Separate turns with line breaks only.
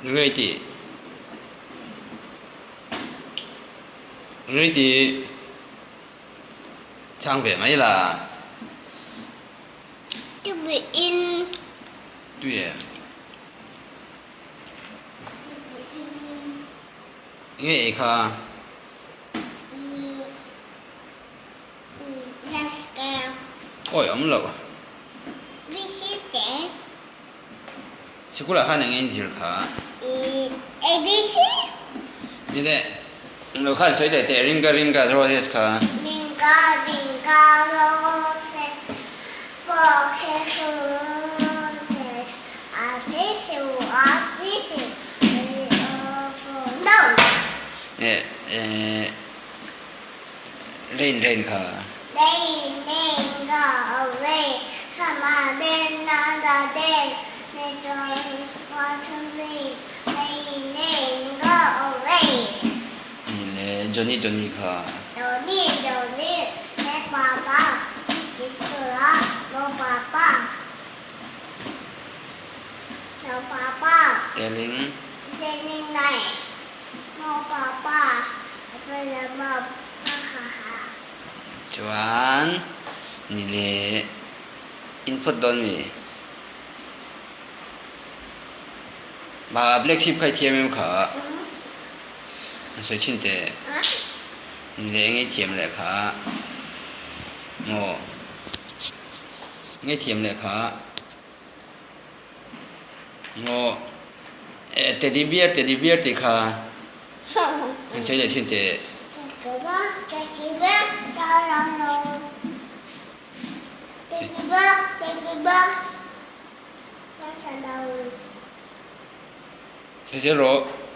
Ngei ti. Ngei ti. Chhang ve mai la.
Tui in.
Tui em? Nge ei kha? Awi awm lo. Sikul ah khan eng nge in zir kha?
ABC.
Ni leh lo khan sawi leh teh ringa ringa roses kha.
Ringa ringa roses boxes roses
Rain rain kha. Ni le Johnny Johnny kha. Telling. Chuan ni le in phawt dawn mi? Ba black sheep kha i thiam em kha? An sawi chhin teh. Ni le eng i thiam leh kha? Maw? Nge thiam leh kha maw teddy bear teddy bear tih kha an sawi leh thin teh. Sawi zel rawh.